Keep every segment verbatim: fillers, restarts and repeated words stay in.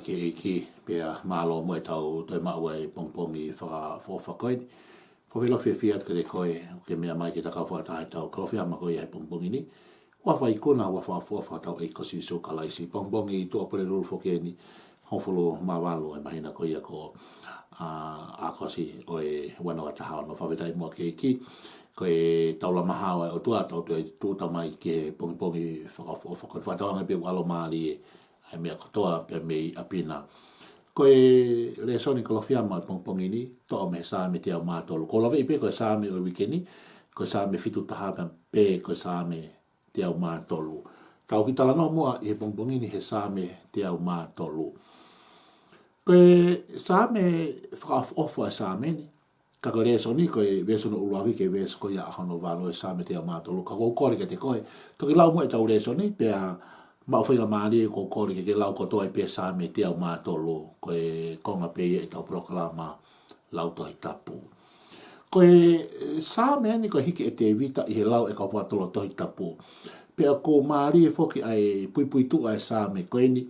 ki he ʻEiki, pea mālō mo ʻetau toe maʻu ʻa e pongipongi fakaʻofoʻofa ko eni. Fakafetaʻi fiefia atu kiate koe, ʻoku ke meʻa mai ke ta kau fakataha ʻi heʻetau Kalofiama ko ia he pongipongi ni. Huafa ikuna, huafa fakaʻofoʻofa hotau ʻEiki ko Sīsū Kalaisi. Pongipongi Tuʻapulelulu foki eni, hongofulu mā valu ʻo e māhina ko ia ko, ā, ʻAokosi ʻo e ua noa taha ono. Fakafetaʻi muʻa ki he ʻEiki, ko e taulama hao ʻa e ʻOtua, tau toe tūʻuta mai ki he pongipongi fakaʻofoʻofa ko eni. Fakatauange pē ʻoku ʻalomālie ʻa e meʻa kotoa pē mei ʻapi na. Ko e lēsoni Kalofiama ʻo e pongipongi ni, toʻo mei he Saame teau mā tolu. Ko e laveʻi pē ko e Saame ʻo e uike ni, ko e Saame fitu taha pē, pea ko e Saame teau mā tolu. Tau kiʻi talanoa muʻa ʻi he pongipongi ni he Saame teau mā tolu. Ko e Saame fakaʻofoʻofa ʻa e Saame ni, ka ko e lēsoni, ko e veesi hono ʻuluaki ki he veesi ko ia hono valu ʻo e Saame teau mā tolu. Ka ʻoku ou kole kiate koe, toki lau muʻa ʻetau lēsoni, pea maʻu faingamālie ʻoku ou kole ke ke lau kotoa ai pē Saame teau mā tolu, ko e konga pē ia ʻetau polokalama lau Tohi Tapu. Ko e, ē, Saame ni ko e hiki ʻe Tēvita ʻi he lau ʻa e kau fakatotolo Tohi Tapu. Pea ʻoku mālie foki ʻa e puipuituʻa ʻa e Saame ko eni,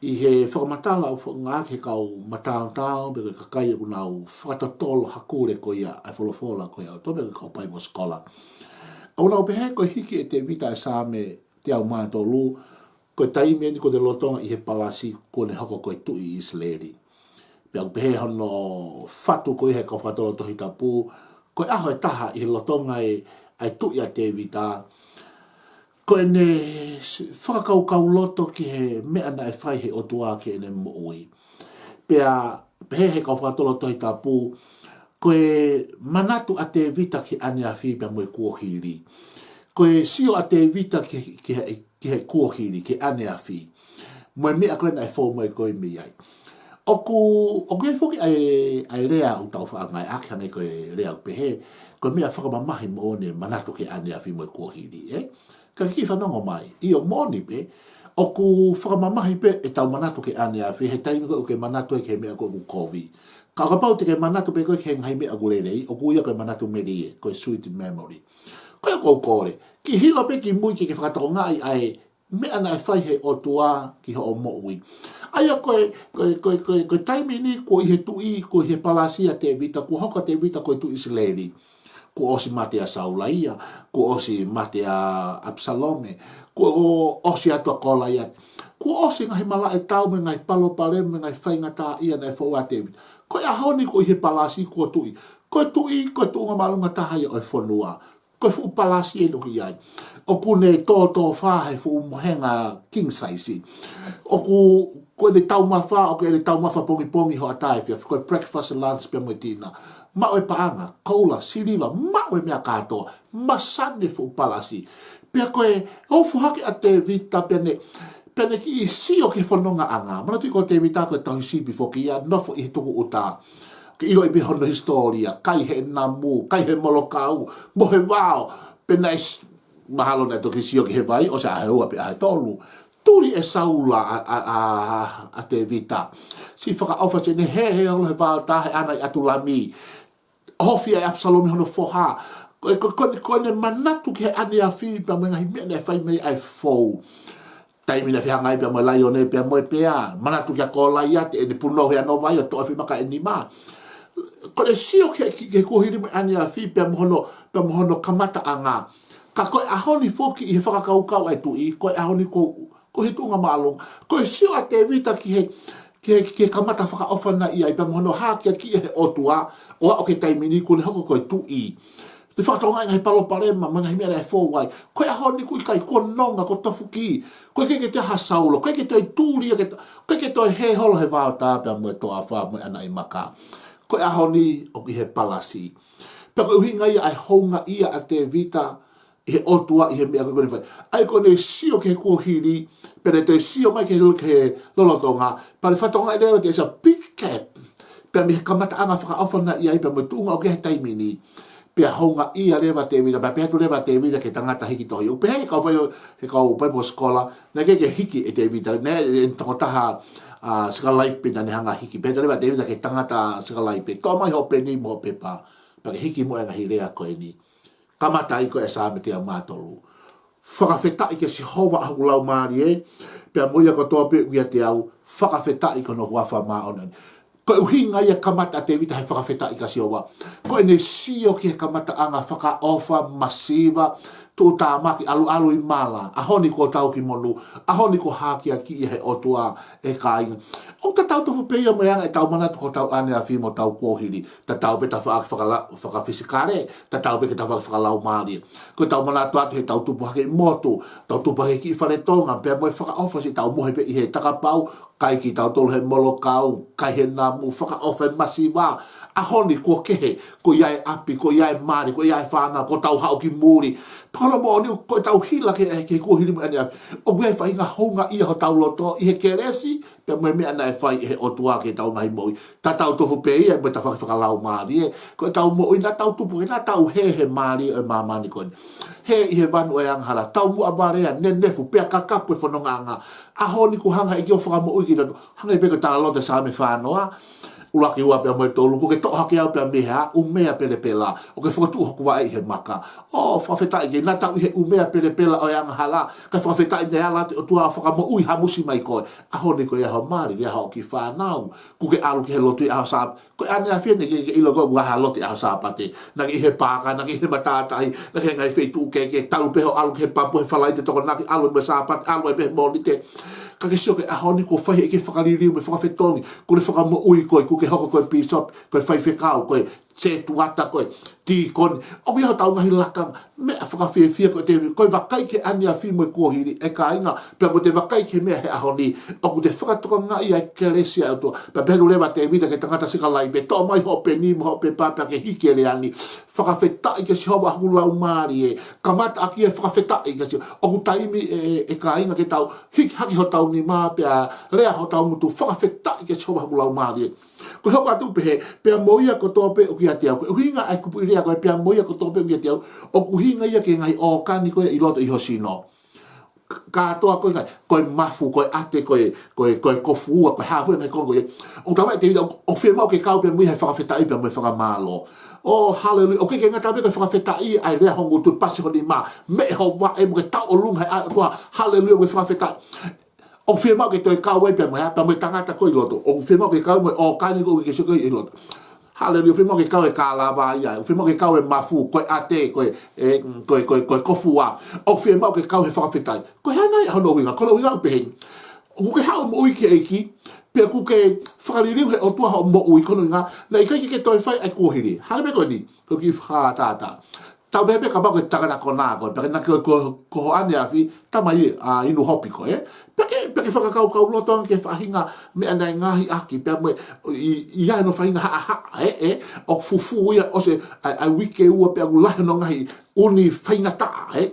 ʻi he fakamatala ʻoku fakangāueʻaki ʻe he kau mataotao, pe ko e kakai ʻoku nau fakatotolo hakule ko ia ʻa e folofola ko ia ʻa e ʻOtua, pe ko e kau Bible scholar. ʻOku nau pehē ko e hiki ʻe Tēvita ʻa e Saame teau mā tolu, ko e taimi eni kuo ne lolotonga ʻi he palasi kuo ne hoko ko e tuʻi ʻi ʻIsileli. Pea ʻoku pehē hono fatu ko ia ʻe he kau fakatotolo Tohi Tapu, ko e ʻaho ʻe taha ʻi he lolotonga ʻa e, ʻa e tuʻi ʻa Tēvita, ko ʻene fakakaukauloto ki he meʻa naʻe fai ʻe he ʻOtua ki heʻene moʻui. Pea pehē ʻe he kau fakatotolo Tohi Tapu, ko e manatu ʻa Tēvita ki he ʻaneafi pea mo e kuohili. Ko e sio ʻa Tēvita ki, ki he, ki he kuohili, ki he ʻaneafi, mo e meʻa ko ē naʻe fou mai ko ē mei ai. ʻOku, ʻoku ʻi ai foki ʻa e, ʻa e lea ʻoku tau faʻa ngāueʻaki hangē ko e lea ʻoku pehē, ko e meʻa fakamamahi moʻoni e manatu ki he ʻaneafi mo e kuohili, ē? Ka kiʻi fanongo mai, ʻio moʻoni pē, ʻoku fakamamahi pē ʻetau manatu ki he ʻaneafi he taimi ko ē ʻoku ke manatu ai ki he meʻa ko ē ʻoku kovi. Ka kapau te ke manatu pē koe ki he ngaahi meʻa ʻoku lelei, ʻoku ui ia ko e manatu melie, ko e sweet memory. Ko ia ʻoku ou kole, kiʻi hilo pē ki mui ke ke fakatokangaʻi ʻa e meʻa naʻe fai ʻe he ʻOtua ki hoʻo moʻui. ʻA ia ko e, ko e, ko e, ko e, ko e taimi ni kuo ʻi he tuʻi, kuo ʻi he palasi ʻa Tēvita, kuo hoko ʻa Tēvita ko e tuʻi ʻIsileli. Kuo ʻosi mate ʻa Saula ia, kuo ʻosi mate ʻa ʻApisalome, kuo ʻosi atu ʻa Kolaiate. Kuo ʻosi ngaahi malaʻe tau mo e ngaahi palopalema mo e ngaahi faingataʻaʻia naʻe fou ai ʻa Tēvita. Ko e ʻaho ni kuo ʻi he palasi kuo tuʻi. Ko e tuʻi, ko e tuʻunga māʻolunga taha ia ʻo e fonua. Ko e fuʻu palasi eni ʻoku ʻi ai. ʻOku ne tōtōfā he fuʻu mohenga king size. ʻOku, ko ʻene taumafa, ʻoku ʻi ai ʻene taumafa pongipongi, hoʻatā, efiafi. Ko e breakfast, lunch pea mo e dinner. Maʻu e paʻanga, koula, siliva, maʻu e meʻa kātoa. Masani e fuʻu palasi. Pea ko e, ʻoku foaki ʻa Tēvita pea ne, pea ne kiʻi sio ki he fonongaʻanga. Manatuʻi ko Tēvita ko e tauhi sipi foki ia, nofo ʻi he tukuʻuta. Ke ʻiloʻi pē hono hisitōlia, kai he namu, kai he molokau, mo he vao, pea naʻe s-, mahalo naʻe toki sio ki he vai, ʻosi ʻaho ua pe ʻaho tolu. Tuli ʻe Saula ʻa, ʻa, ʻa, ʻa Tēvita. Siʻi fakaʻofa, siʻene hē, hē holo he vaotā he ʻana ʻi ʻAtulami. ʻOhofi ʻa ʻApisalome hono foha. Ko e, ko e, ko e, ko ʻene manatu ki he ʻaneafi pea mo e ngaahi meʻa naʻe fai mei ai ʻa e fou. Taimi naʻe fehangahangai pea mo e laione pea mo e pea. Manatu kia Kolaiate, ʻene punou he ano vai ʻo toʻo e foʻi maka ʻe nima. Ko ʻene sio ki he, ki he kuohili mo e ʻaneafi pea mo hono, pea mo hono kamataʻanga. Ka ko e ʻaho ni foki ʻi he fakakaukau ʻa e tuʻi, ko e ʻaho ni ko, ko e tuʻunga māʻolunga. Ko e sio ʻa Tēvita ki he, ki he, ki he kamata fakaʻofa naʻe ʻi ai pea mo hono hakeakiʻi ʻe he ʻOtua, ʻo aʻu ki he taimi ni kuo ne hoko ko e tuʻi. Ne fakatokangaʻi e ngaahi palopalema mo e ngaahi meʻa naʻe fou ai. Ko e ʻaho ni kuo ʻikai, kuo nonga, kuo tofuki. ʻOku ʻikai ke toe ʻi ai ha Saula, ʻoku ʻikai ke toe tuli ia ke ta-, ʻoku ʻikai ke toe hē holo he vaotā pea mo e toafa mo e ʻanaʻi maka. Ko e ʻaho ni ʻoku ʻi he palasi. Pea ko e ʻuhinga ia ʻa e houngaʻia ʻa Tēvita ʻi he ʻOtua ʻi he meʻa ko ē kuo ne fai. ʻA ia ko ʻene sio ki he kuohili, pea ne toe sio mai ki he lo-, ki he lolotonga, pea ne fakatokangaʻi leva te isa big gap. Pea mei he kamataʻanga fakaʻofa naʻe ʻi ai pea mo e tuʻunga ʻoku ʻi ai he taimi ni. Pea houngaʻia leva Tēvita, pea pehē atu leva Tēvita ki he tangata hiki tohi. ʻOku pehē ʻe he kau fai-, he kau Bible scholar, naʻe ʻikai ke hiki ʻe Tēvita, naʻe ʻi ai e tokotaha, ā, sikalaipe naʻa ne hanga hiki. Pehē atu leva Tēvita ki he tangata sikalaipe, toʻo mai hoʻo peni mo hoʻo pepa, pea ke hiki muʻa e ngaahi lea ko eni. Kamata ai ko e Saame teau mā tolu. Fakafetaʻi kia Sihova ʻa hoku laumālie, pea mo ia kotoa pē ʻoku ʻiate au, Fakafetaʻi ki hono huafa māʻoniʻoni. Ko e ʻuhinga ia e kamata ʻa Tēvita he fakafetaʻi kia Sihova. Ko ʻene sio ki he kamataʻanga fakaʻofa masiva, tuʻutāmaki, ʻaluʻalu ʻi mala, ʻaho ni kuo tau ki monū, ʻaho ni kuo hakeakiʻi ʻe he ʻOtua, ʻe kāinga. ʻOku tatau tofu pē ia mo e anga ʻetau manatu ki hotau ʻaneafi mo hotau kuohili. Tatau pē tafaʻaki fakala-, fakafisikale, tatau pē ki he tafaʻaki fakalaumālie. Ko ʻetau manatu atu heʻetau tupu hake ʻi motu, tau tupu hake ki he fale Tonga, pea mo e fakaʻofa siʻetau mohe pē ʻi he takapau, kai kitautolu he molokau, kai he namu, fakaʻofa masiva. ʻAho ni kuo kehe, kuo ʻi ai e ʻapi, kuo ʻi ai e mali, kuo ʻi ai e fānau, kuo tau haʻu ki muli. Pea ko hono moʻoni, ko ʻetau hila ki he, ki he kuohili mo e ʻaneafi, ʻoku ʻi ai e faʻahinga houngaʻia hotau loto ʻi he kelesi, pea mo e meʻa naʻe fai ʻe he ʻOtua ki heʻetau ngaahi moʻui. Tatau tofu pē ia mo e tafaʻaki fakalaumālie. Ko ʻetau moʻui naʻa tau tupu, naʻa tau hē he mali ʻo e māmani ko eni. Hē ʻi he vanu ʻo e angahala, taumuʻa valea, nenefu, pea kakapu e fonongaʻanga. ʻAho ni kuo hanga ʻe he ʻEiki ʻo fakamoʻui kitautolu. Hangē pē ko e talaloto ʻa e Saame fā noa, ʻuluaki, ua pea mo e tolu: Kuo ke toʻo hake au pea mei he umea pelepela, ʻo ke fokotuʻu hoku vaʻe ʻi he maka. ʻO fakafetaʻi ki he, naʻa tau ʻi he umea pelepela ʻo e angahala, kae fakafetaʻi naʻe ala atu e ʻOtua ʻo fakamoʻui, hamusi mai koe. ʻAho ni kuo ʻi ai ho mali, ʻi ai hoʻo kiʻi fānau, kuo ke ʻalu ki he lotu ʻi he ʻaho Sāp-, ko e ʻaneafi eni ke, ke ʻilo ko e ʻuhinga e lotu ʻi he ʻaho Sāpate. Naʻa ke ʻi he paaka, naʻa ke ʻi he matātahi, naʻa ke ʻi he ngaahi feituʻu kehekehe, talu pē hoʻo ʻalu ki he pāpū he Falaite Tokonaki, ʻalu mo e Sāpate, ʻalu ai pē he Mōnite. Ka ke sio ki he ʻaho ni kuo fai ʻe he ʻEiki e fakaliliu mo e fakafetongi, kuo ne fakamoʻui koe, kuo ke hoko ko e pīsope, ko e faifekau, ko e setuata, ko e tīkoni. ʻOku ʻi ai hotau ngaahi lakanga, meʻa fakafiefia ko e Tēvita, ko e vakai ki he ʻaneafi mo e kuohili, ʻe kāinga, pea mo e vakai ki he meʻa he ʻaho ni, ʻoku te fakatokangaʻi ai e kelesi ʻa e ʻOtua. Pea pehē leva ʻa Tēvita ki he tangata sikalaipe, toʻo mai hoʻo peni mo hoʻo pepa pea ke hiki e lea ni: Fakafetaʻi kia Sihova hoku laumālie. Kamata ʻaki e fakafetaʻi kia Sihova. ʻOku taimi ē, ʻe kāinga, ke tau hiki hake hotau nima pea lea hotau ngutu: Fakafetaʻi kia Sihova hoku laumālie. Ko e hoko atu pē he, pea mo ia kotoa pē ʻoku ʻiate au. Ko e ʻuhinga ʻa e kupuʻi lea ko e pea mo ia kotoa pē ʻoku ʻiate au, ʻoku ʻuhinga ia ki he ngaahi ʻōkani ko ē ʻi loto ʻi ho sino. K-, kātoa ko e ngaahi, ko e mafu, ko e ʻate, ko e, ko e, ko e kofuua, ko e hā fua e ngaahi konga ko ia. ʻOku talamai ʻe Tēvita, ʻoku, ʻoku fiemaʻu ke kau pē mo ia he fakafetaʻi pea mo e fakamālō. ʻŌ, haleluia. ʻOku ʻikai ke ngata pē ko e fakafetaʻi, ʻa e lea ho ngutu, pasi ho nima, meʻe ho vaʻe mo ke tauʻolunga he ʻao ʻo e ʻOtua. Haleluia, mo e fakafetaʻi. ʻOku fiemaʻu ke toe kau ai pea mo e hā, pea mo e tangata ko ē ʻi loto. ʻOku fiemaʻu ke kau mo e ʻōkani ko ē ʻoku ke sio ki ai ʻi loto. Haleluia, ʻoku fiemaʻu ke kau e kālava ia. ʻOku fiemaʻu ke kau e mafu, ko e ʻate, ko e, e, ko e, ko e, ko e kofuua. ʻOku fiemaʻu ke kau he fakafetaʻi. Ko e hā nai hono ʻuhinga? Ko hono ʻuhinga ʻoku pehē ni: ʻOku ke haʻu ʻo moʻui ki he ʻEiki, pea ʻoku ke fakaliliu ʻe he ʻOtua hoʻo moʻui, ko hono ʻuhinga naʻe ʻikai ke ke toe fai ʻa e kuohili. Hangē pē ko eni, ko e kiʻi fakatātā. Tau pehē pē kapau ko e tangata konā koe, pea ke naki ko, ko, ko ho ʻaneafi, tamai, ʻa, inu hopi koe, ē? Pea ke, pea ke fakakaukauloto ange ki he faʻahinga meʻa naʻe ngaahi ʻaki, pea mo e, ʻi, ʻi ai hono faʻahinga haʻahaʻa, ē, ē? ʻOku fufū ia ʻosi ʻa e, ʻa e uike ua, pea ʻoku lahi hono ngaahi ʻuni faingataʻa, ē?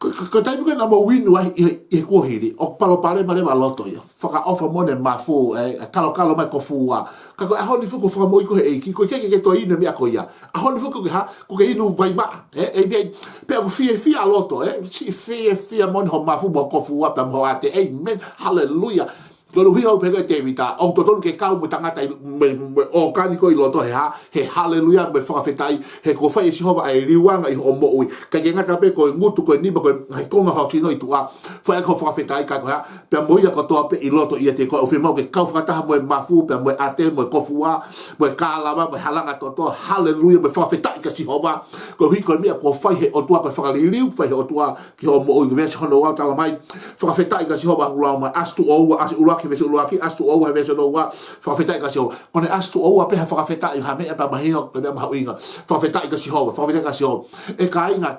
Ko, ko, ko e taimi ko ē naʻa mou inu ai ʻi, ʻi he kuohili, ʻoku palopalema leva loto ia. Fakaʻofa moʻoni e mafu, ē, ē, kalokalo mai e kofuua. Ka ko e ʻaho ni foki kuo fakamoʻui koe ʻe he ʻEiki, ʻoku ʻikai ke ke toe inu e meʻa ko ia. ʻAho ni foki ʻoku ke hā, ʻoku ke inu vai maʻa, ē, ē, ē, pea ʻoku fiefia loto, ē, siʻi fiefia moʻoni ho mafu mo e kofuua pea mo e ʻate. ʻĒmeni. Haleluia. Ko e ʻuhinga ʻoku pehē ko ē ʻe Tēvita, ʻoku totonu ke kau mo e tangata ʻi, mo e, mo e ʻōkani ko ē ʻi loto he hā, he haleluia mo e fakafetaʻi, he kuo fai ʻe Sihova ʻa e liuanga ʻi hoʻo moʻui. ʻIkai ke ngata pē ko e ngutu, ko e nima, ko e ngaahi konga ho sino ʻi tuʻa, fai ʻaki hoʻo fakafetaʻi, ka ko e hā, pea mo ia kotoa pē ʻi loto ʻiate koe. ʻOku fiemaʻu ke kau fakataha mo e mafu, pea mo e ʻate, mo e kofuua, mo e kālava, mo e halanga toto. Haleluia, mo e fakafetaʻi kia Sihova. Koeʻuhi ko e meʻa kuo fai ʻe he ʻOtua, ko e fakaliliu fai ʻe he ʻOtua ki hoʻo moʻui. Veesi hono ua talamai: Fakafetaʻi kia Sihova hoku laumālie. ʻAsi tuʻo ua, ʻasi ʻuluaki, veesi ʻuluaki, ʻasi tuʻo ua, veesi hono ua. Fakafetaʻi kia Sihova. Ko ʻene ʻasi tuʻo ua pē ha fakafetaʻi, ha meʻa pea mahino, ko e meʻa mahuʻinga. Fakafetaʻi kia Sihova, fakafetaʻi kia Sihova. ʻE kāinga,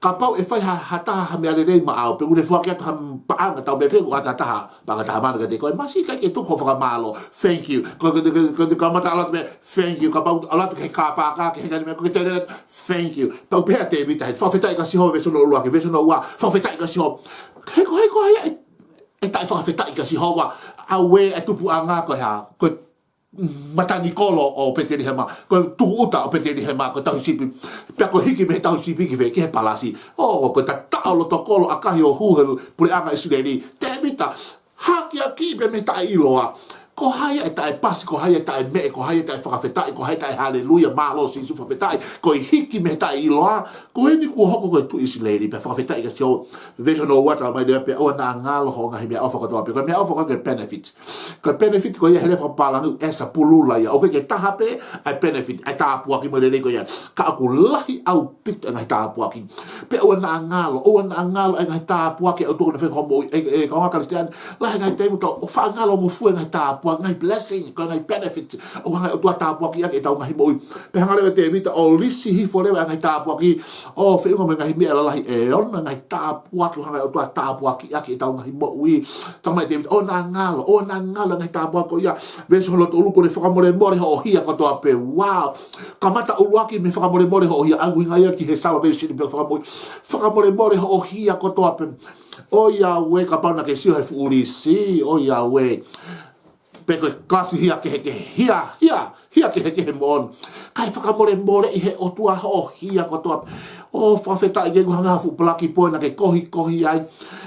kapau ʻe fai ha, ha taha ha meʻa lelei maʻau, pea ʻoku ne foaki atu ha paʻanga, tau pehē pē ko e ʻata taha, paʻanga ʻe taha mano kiate koe, masiʻi, ʻikai ke tuku hoʻo fakamālō. Thank you. Ko, ko, ko, ko, ko e kamata ʻalu atu pē, thank you. Kapau ʻalu atu ki he kapa, ki he ngaahi meʻa, ko e tele, thank you. Pea ʻoku pehē ʻa Tēvita heni, fakafetaʻi kia Sihova, veesi hono ʻuluaki, veesi hono ua, fakafetaʻi kia Sihova. He ko e hā koā ia e, e taʻefakafetaʻi kia Sihova? ʻAuē, e tupuʻanga ko e hā, ko e matanikolo ʻo Petelihema, ko e tukuʻuta ʻo Petelihema, ko e tauhisipi. Pea ko e hiki mei he tauhisipi ki fē? Ki he palasi. ʻŌ, ko e tataʻo loto kolo ʻakahi ʻo hū he puleʻanga ʻIsileli. Tēvita, hakeakiʻi pē mei he taʻeʻiloa. Ko hai ʻa e taʻepasi, ko hai ʻa e taʻemeʻe, ko hai ʻa e taʻefakafetaʻi, ko hai ʻa e taʻehaleluia, mālō Sīsū, fakafetaʻi, ko e hiki mei he taʻeʻiloa. Ko eni kuo hoko ko e tuʻi ʻIsileli, pea fakafetaʻi kia Sihova. Veesi hono ua talamai leva pē, ʻoua naʻa ngalo hoʻo ngaahi meʻaʻofa kotoa pē. Ko e meʻaʻofa ko e benefit. Ko e benefit ko ia he lea fakapālangi ʻoku ʻasi pulula ia. ʻOku ʻikai ke taha pē ʻa e benefit, ʻa e tāpuaki mo e lelei ko ia. Ka ʻoku lahi ʻaupito e ngaahi tāpuaki. Pea ʻoua naʻa ngalo, ʻoua naʻa ngalo e ngaahi tāpuaki ʻa e ʻOtua naʻe fai ki hoʻo moʻui. ʻE, ʻe kāinga Kalisitiane, lahi e ngaahi taimi ʻoku tau faʻa ngalo mo fua e ngaahi tāpuaki, ngaahi blessing, ko e ngaahi benefit ʻoku hanga ʻe he ʻOtua ʻo tāpuakiʻi ʻaki ʻetau ngaahi moʻui. Pea hanga leva ʻe Tēvita ʻo lisi hifo leva e ngaahi tāpuaki, ʻo feʻunga mo e ngaahi meʻa lalahi ʻe ono, ngaahi tāpuaki ʻoku hanga ʻe he ʻOtua ʻo tāpuakiʻi ʻaki ʻetau ngaahi moʻui. Talamai ʻe Tēvita, ʻoua naʻa ngalo, ʻoua naʻa ngalo e ngaahi tāpuaki ko ia. Veesi hono tolu, kuo ne fakamolemole hoʻo hia kotoa pē. Wow! Kamata ʻuluaki mei he fakamolemole hoʻo hia, ʻa e ʻuhinga ia ki he salvation pe fakamoʻui. Fakamolemole hoʻo hia kotoa pē. ʻOiauē, kapau naʻa ke sio he fuʻu lisi, ʻoiauē. Pe ko e kalasi hia kehekehe, hia, hia, hia kehekehe moʻoni. Kae fakamolemoleʻi ʻe he ʻOtua hoʻo hia kotoa. ʻO fakafetaʻi ke u hanga ha fuʻu palaki pō naʻa ke kohikohi ai.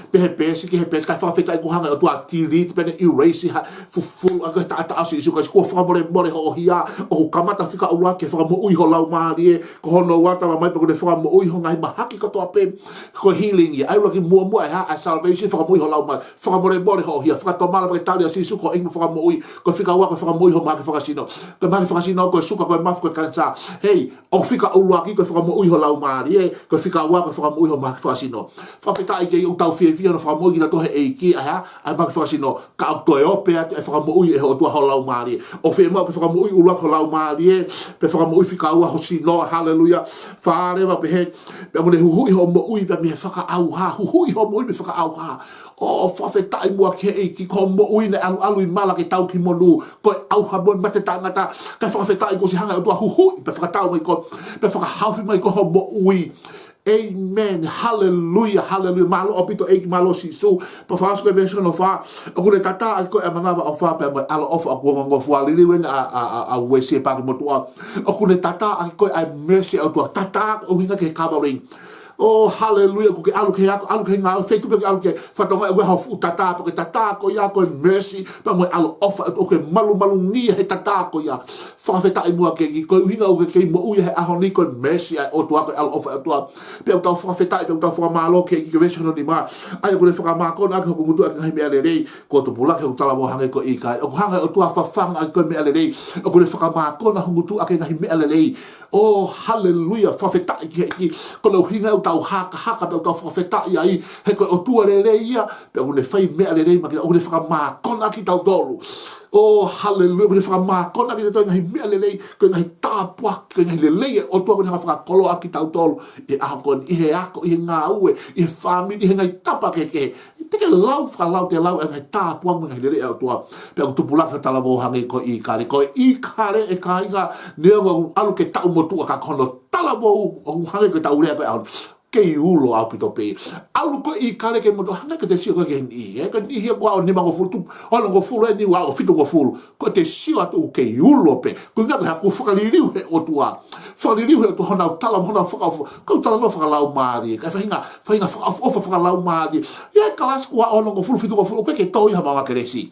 Pehē pē, siki he pē, kae fakafetaʻi kuo hanga ʻe he ʻOtua ʻo delete, pe ne erase ha fufulu ʻaki e taʻataʻa ʻo Sīsū Kalaisi, kuo fakamolemole hoʻo hia, ʻoku kamata fika ʻuluaki he fakamoʻui ho laumālie, ko hono ua talamai pē kuo ne fakamoʻui ho ngaahi mahaki kotoa pē, ko e healing ia, ʻa e ʻuluaki muʻomuʻa ʻe hā, ʻa e salvation, fakamoʻui ho laumālie, fakamolemole hoʻo hia, fakatomala pea ke tali ʻa Sīsū ko e ʻEiki mo e Fakamoʻui, ko e fika ua ko e fakamoʻui ho mahaki fakasino, ko e mahaki fakasino, ko e suka, ko e mafu, ko e kanisā, hei, ʻoku fika ʻuluaki ko e fakamoʻui ho laumālie, ko e fika ua ko e fakamoʻui ho mahaki fakasino. Fakafetaʻi ke ʻoku tau fiefia hono fakamoʻui kitautolu ʻe he ʻEiki ʻa e hā, ʻa e mahaki fakasino, ka ʻoku toe ope atu e fakamoʻui ʻe he ʻOtua ho laumālie. ʻOku fiemaʻu ke fakamoʻui ʻuluaki ho laumālie, pea fakamoʻui fika ua ho sino, haleluia. Fale va pehē, pea mo ne huhuʻi hoʻo moʻui pea mei he fakaʻauha, huhuʻi hoʻo moʻui mei he fakaʻauha. ʻO fakafetaʻi muʻa ki he ʻEiki, ko hoʻo moʻui naʻe ʻalu, ʻalu ʻi mala ke tau ki monū, ko e ʻauha mo e mate taʻengata, kae fakafetaʻi kuo ʻosi hanga ʻe he ʻOtua ʻo huhuʻi, pea fakatau mai koe, pea fakahaofi mai koe hoʻo moʻui. ʻĒmeni. Haleluia, haleluia. Mālō ʻaupito ʻEiki, mālō Sīsū. Pea fakaʻosi ko e veesi hono fā, ʻoku ne tatā ʻaki koe ʻa e manavaʻofa pea mo e ʻaloʻofa ʻoku ongongofua. Liliu ena ʻa, ʻa, ʻa, ʻa Uesi he paaki motuʻa. ʻOku ne tatā ʻaki koe ʻa e mercy ʻa e ʻOtua. Tatā ʻoku ʻuhinga ki he covering. ʻŌ, haleluia, ʻoku ke ʻalu ki he ako, ʻalu ki he ngāue, feituʻu pē ʻoku ke ʻalu ki ai, fatongia ʻoku ʻi ai hoʻo fuʻu tatā, pea ko e tatā ko ia ko e mercy, pea mo e ʻaloʻofa, ʻoku ke malumalungia he tatā ko ia. Fakafetaʻi muʻa ki he ʻEiki, ko e ʻuhinga ʻoku ke kei moʻui he ʻaho ni ko e mercy ʻa e ʻOtua, ko e ʻaloʻofa ʻa e ʻOtua. Pea ʻoku tau fakafetaʻi, pea ʻoku tau fakamālō ki he ʻEiki, ki he veesi hono nima. ʻA ia ʻoku ne fakamākona ʻaki hoku ngutu ʻaki e ngaahi meʻa lelei, kuo tupulaki hoku talavou hangē ko e ʻīkale. ʻOku hanga ʻe he ʻOtua ʻo fafanga ʻaki koe e meʻa lelei. ʻOku ne fakamākona ho ngutu ʻaki e ngaahi meʻa lelei. ʻŌ, haleluia, fakafetaʻi ki he ʻEiki. Ko e ʻuhinga ʻoku tau hakahaka, pea ʻoku tau fakafetaʻi ai, he ko e ʻOtua lelei ia, pea ʻoku ne fai meʻa lelei maʻa kitautolu, ʻoku ne fakamākona kitautolu. ʻŌ, haleluia, ʻoku ne fakamākona kitautolu e ngaahi meʻa lelei, ko e ngaahi tāpuaki, ko e ngaahi lelei ʻa e ʻOtua ʻoku ne hanga ʻo fakakoloa kitautolu. ʻI he ʻaho ko eni, ʻi he ako, ʻi he ngāue, ʻi he fāmili, ʻi he ngaahi tapa kehekehe. Te ke lau, fakalau, te lau e ngaahi tāpuaki mo e ngaahi lelei ʻa e ʻOtua. Pea ʻoku tupulaki ho talavou hangē ko e ʻīkale. Ko e ʻīkale ʻe kāinga, neongo ʻoku ʻalu ki he taʻu motuʻa ka ko hono talavou, ʻoku hangē ko e tau lea ko e ʻalu. Kei ulo ʻaupito pē. ʻAlu ko e ʻīkale ki he motuʻa, hangē ko ʻete sio ko ē ki he niʻihi, ē? Ko e niʻihi ʻoku ʻaho nimangofulu, tupu, onongofulu, ʻe niʻihi ʻoku ʻaho fitungofulu. Ko ʻete sio atu ʻoku kei ulo pē. Ko e ʻuhinga ko e hā? Kuo fakaliliu ʻe he ʻOtua. Fakaliliu ʻe he ʻOtua honau tala, honau fakaʻofoʻofa. Ko e talanoa fakalaumālie. Kae faʻahinga, faʻahinga fakaʻofoʻofa fakalaumālie. ʻI ai e kalasi kuo onongofulu, fitungofulu, ʻoku ʻikai ke toe ʻi ai ha maʻu kelesi.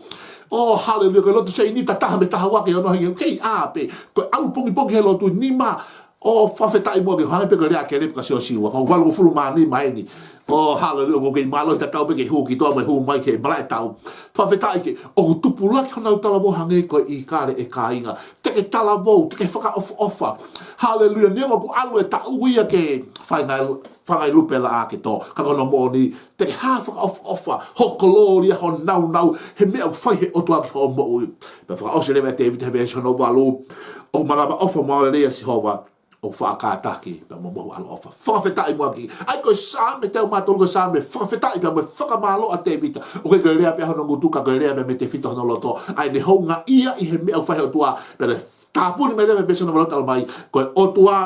ʻŌ, haleluia. Ko e lotu Seinī, taha mei he taha ua ki he ono hangē, kei ʻā pē. Ko e ʻalu pongipongi he lotu, nima, ʻŌ, fakafetaʻi muʻa ke hangē pē ko e lea ʻa Kēlepi kia Siosiua, ko e valungofulu mā nima eni. ʻŌ, haleluia, ʻoku kei mālohi tatau pē ke hū ki tuʻa mo e hū mai ki he malaʻe tau. Fakafetaʻi ke, ʻoku tupulaki honau talavou hangē ko e ʻīkale ʻe kāinga. Te ke talavou, te ke fakaʻofoʻofa. Haleluia, neongo ʻoku ʻalu e taʻu ia ki he faʻahinga, faʻahinga lupe laʻā ke tō. Ka ko hono moʻoni, te ke hā fakaʻofoʻofa, ho kolōlia, ho nāunau, he meʻa ʻoku fai ʻe he ʻOtua ki hoʻo moʻui. Pea fakaʻosi leva ʻe Tēvita he veesi hono valu, ʻoku manavaʻofa mo lelei ʻa Sihova, ʻoku faʻa kātaki pea mo mohu ʻaloʻofa. Fakafetaʻi muʻa ki he ʻEiki. ʻA ia ko e Saame teau mā tolu ko e Saame fakafetaʻi pea mo e fakamālō ʻa Tēvita. ʻOku ʻikai ko e lea pē hono ngutu ka ko e lea pea mei he tefito hono loto. ʻA ia ne houngaʻia ʻi he meʻa ʻoku fai ʻe he ʻOtua. Pea ne tāpuni mai leva he veesi hono valu talamai, ko e ʻOtua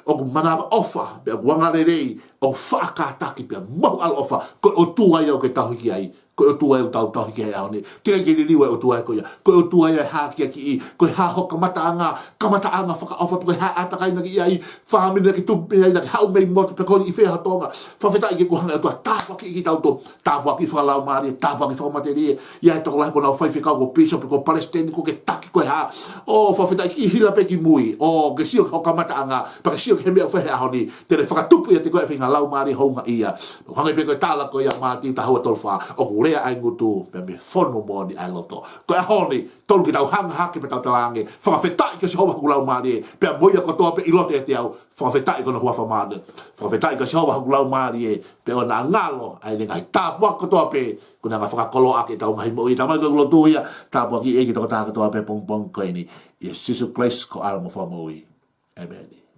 ʻoku manavaʻofa, pea ʻoku angalelei, ʻoku faʻa kātaki pea mohu ʻaloʻofa. Ko e ʻOtua ia ʻoku ke tauhi ki ai. Ko e ʻOtua ʻoku tau tauhi ki he ʻaho ni. Teʻeki ke liliu e ʻOtua ko ia. Ko e ʻOtua ia ʻe hākeakiʻi. Ko e hā hoʻo kamataʻanga, kamataʻanga fakaʻofa, ko e hā ʻātakai naʻa ke ʻi ai, fāmili naʻa ke tupu ai, naʻa ke haʻu mei motu, pe ko e ʻi fē ha tonga. Fakafetaʻi ki he kuo hanga ʻe he ʻOtua ʻo tāpuakiʻi kitautolu. Tāpuaki fakalaumālie, tāpuaki fakamatelie. ʻI ai e tokolahi kuo nau faifekau, ko e pīsope, ko e palesiteni, ko e kaki, ko e hā. ʻO fakafetaʻi, kiʻi hila pē ki mui. ʻO ke sio ki hoʻo kamataʻanga, pea ke sio ki he meʻa ʻoku fai he ʻaho ni. Te ne fakatupu ʻiate koe ʻa e faʻahinga laumālie houngaʻia. Hangē pē ko e tala ko ia ʻa Mātiu taha ua tolu fā, ʻoku lea ʻa e ngutu, pea mei he fonu moʻoni ʻa e loto. Ko e ʻaho ni, tonu ke tau hanga hake pea tau talaange, fakafetaʻi kia Sihova hoku laumālie, pea mo ia kotoa pē ʻoku loto ʻiate au, fakafetaʻi ki hono huafa māʻoniʻoni. Fakafetaʻi kia Sihova hoku laumālie, pea ʻoua naʻa ngalo ʻa ʻene ngaahi tāpuaki kotoa pē, kuo ne hanga ʻo fakakoloa ʻaki ʻetau ngaahi moʻui. Tamai, ko ʻeku lotu ia, tāpuakiʻi ʻEiki tokotaha kotoa pē he pongipongi ko eni. ʻIa Sīsū Kalaisi ko homau Fakamoʻui. ʻĒmeni.